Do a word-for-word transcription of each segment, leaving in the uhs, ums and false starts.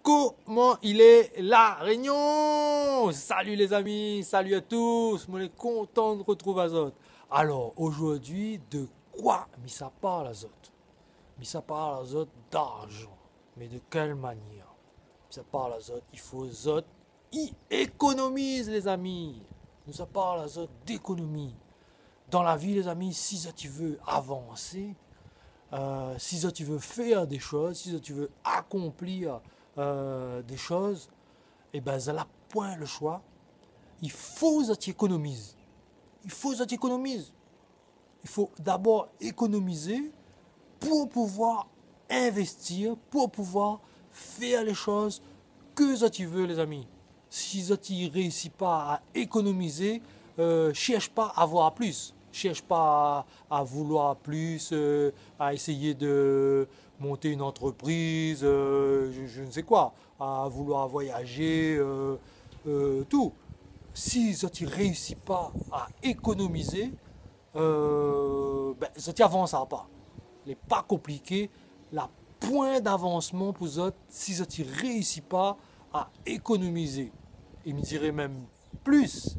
Koman i lé, La Rényon ? Salu lézami, salu a tous, moin lé kontan de retrouv azot. Alor, ojourdui, de koi mi sa parl azot ? Mi sa parl azot d'arzan. Mé de kèl manièr ? Mi sa parl azot, i fo zot i ékonomiz, lézami. Nou sa parl azot d'ékonomi. Dan la vi, lézami, si zot i vé avansé, euh, si zot i vé fèr dé shoz, si zot i vé akonplir, euh, dé shoz, ében, zot la poin le shoi. I fo zot i ékonomiz. I fo zot i ékonomiz. I fo dabor ékonomizé pou pouvoir invèstir, pou pouvoir fèr lé shoz ke zot i vé, lézami. Si zot i réisi pa a ékonomizé, euh, shèrsh pa a avoir plis. Shèrsh pa a, a vouloir plis, euh, a éséyé de mont in antrepriz, euh, je, je ne sais quoi, a vouloir voyajé, euh, euh, tout. Si zot i réisi pa a ékonomizé, euh, bin, zot i avansra pa. Lé pa konpliké, la poin d'avansman pou zot si zot i réisi pa a ékonomizé. É mi diré mèm plis,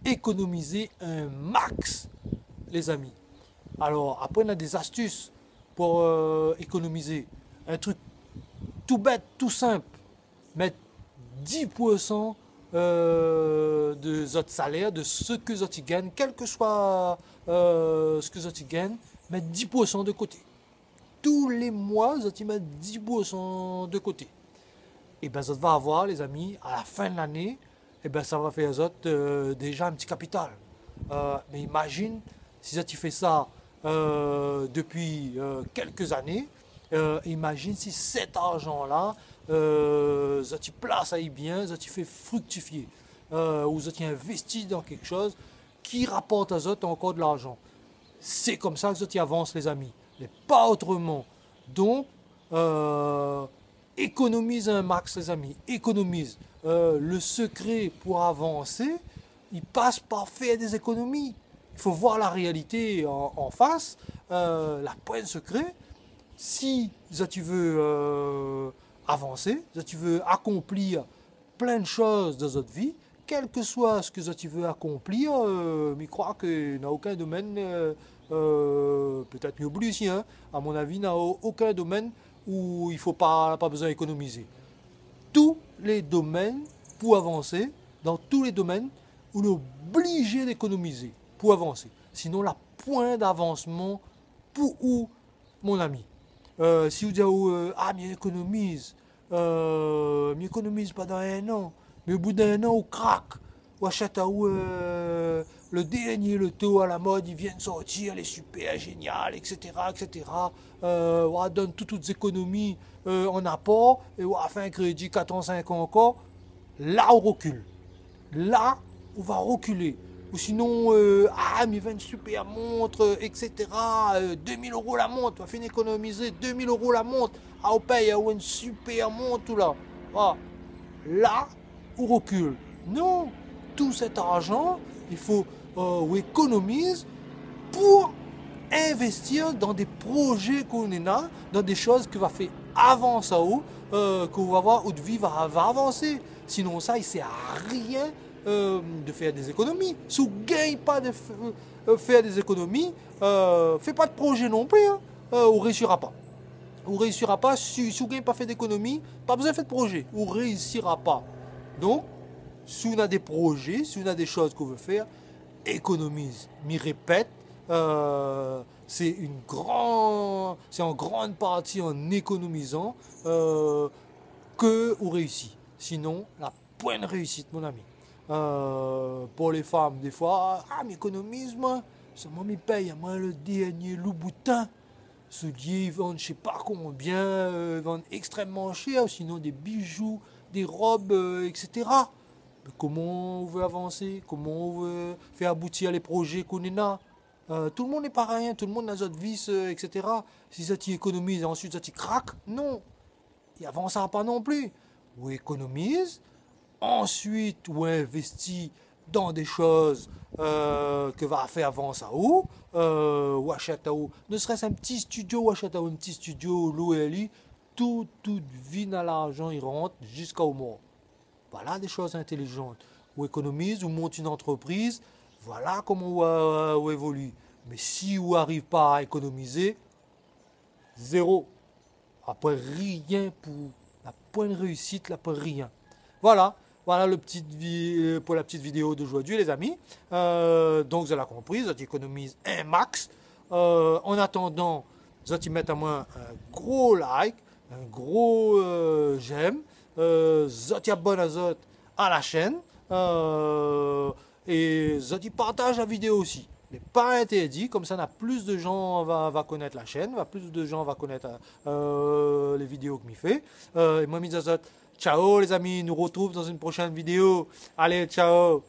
ékonomizé in max, lézami. Alor, apré, na dé zastis pou, euh, ékonomizé. In trik tou bèt, tou sinp. Mèt dis pour san, euh, de zot salèr, de sak zot i gingn, kèl ke soi, euh, sak zot i gingn, mèt dis pour san de koté. Tou lé moi, zot i mèt dis pour san de koté. Ében, zot va avoir, lézami, a la fin de lané, ében, sa va fé azot, euh, déza in ti kapital. Euh, mé imazine, si zot i fé sa, euh, dopi, euh, kèlk zané, euh, imazine si sèt arzan-la, euh, zot i plas ali bien, zot i fé friktifié, euh, ou zot i invèsti dan kèk shoz ki raport azot ankor de larzan. Sé konmsa ke zot i avans, lézami. Mé pa otroman. Donk, euh, ékonomiz in max, lézami. Ékonomiz. Euh, le sekré pou avansé, i pas par fèr dé zékonomi. I fo voir la réalité an, an fas. Euh, la poin de sekré, si zot i vé, euh, avansé, zot i vé akonplir plin de shoz dan zot vi, kèl ke soi sak zot i vé akonplir, euh, mi kroi ke na okin domèn, euh, euh, pétèt mi oubli osi, in, a mon avi, na o-, okin domèn ousa i fo pa, pa bezoin ékonomizé. Tou lé domèn pou avansé, dan tou lé domèn, ou lé oblijé d'ékonomizé pou avansé. Sinon, la poin d'avansman pou ou, mon ami. Euh, si ou di aou, euh, ah, mi ékonomiz, euh, mi ékonomiz pandan in an, mé o bout d'in an, ou krak, ou ashèt aou, euh, le dernié loto a la mod, i vien de sortir, lé super génial, et cetera, et cetera. Euh, ou la donn tout, tout zékonomi, euh, an apor, é ou la fé in krédi kat an, sink an ankor. La, ou rokil. La, ou va rokilé. Ou sinon, euh, ah, mi vé in super mont, euh, et cetera, euh, dé mil euro la mont, ou la fine ékonomizé dé mil euro la mont. Ah, ou pèy, ah, ou in super mont, tout la. Ah. La, ou rokil. Non, tout sèt arzan, i fo, euh, ou ékonomiz pou invèstir dan dé projé ke ou néna, dan dé shoz ke va fé avans aou, euh, ke ou va voir, out vi va, va avansé. Sinon sa, i sèr arien, euh, de fèr dé zékonomi. Si ou gingn pa de f-, euh, fèr dé zékonomi, euh, fé pa de projé non pli, in. Euh, ou réisira pa. Ou réisira pa si, si ou gingn pa fé d'ékonomi, pa bezoin fé de projé. Ou réisira pa. Donk, si ou na dé projé, si ou na dé shoz ke ou vé fèr, ékonomiz. Mi répèt, euh, sé in gran, sé an gran parti an ékonomizan, euh, ke ou réisi. Sinon, la poin réisit, mon ami. Euh, pou lé fanm, défoi, ah, mi ékonomiz, moin. Solman mi pèy amoin le dernié Louboutin. Soulié, i vann je sais pas combien, euh, i vann extrêmement cher, sinon des bijoux, des robes, euh, et cetera. Mé koman ou vé avansé ? Koman ou vé fé aboutir lé projé ke ou néna ? Euh, tout le monde n'est pas rien, tout le monde na zot vis, euh, et cetera. Si zot i ékonomiz, ansuit zot i krak, non. I avansra pa non pli. Ou ékonomiz, ansuit ou invèsti dan dé shoz, euh, ke va fé avans aou, euh, ou ashèt aou, ne serait-ce un petit studio, ou ashèt aou in ti studio, ou lou ali, tout, tout vi na larzan i rant ziska ou mor. Voilà des choses intelligentes. Ou économises, ou montes une entreprise, voilà comment ou, euh, ou évolues. Mais si ou n'arrives pas à économiser, zéro. Après, rien pour, la pointe réussite, la pointe rien. Voilà. Voilà le petit vi-, euh, pour la petite vidéo d'aujourd'hui, les amis. Euh, donc, vous l'avez compris, zot i économise un max. Euh, en attendant, zot i mèt amoin un gros like, un gros, euh, j'aime. Euh, zot i abonn azot à la chaîne. Euh, é zot i partaz la vidéo aussi. Lé pa interdit, comme ça, na plus de gens va, va connaître la chaîne, va plus de gens va connaître, euh, les vidéos que mi fais. Euh, é moin, mi di azot, ciao les amis, nous retrouve dans une prochaine vidéo. Allez, ciao.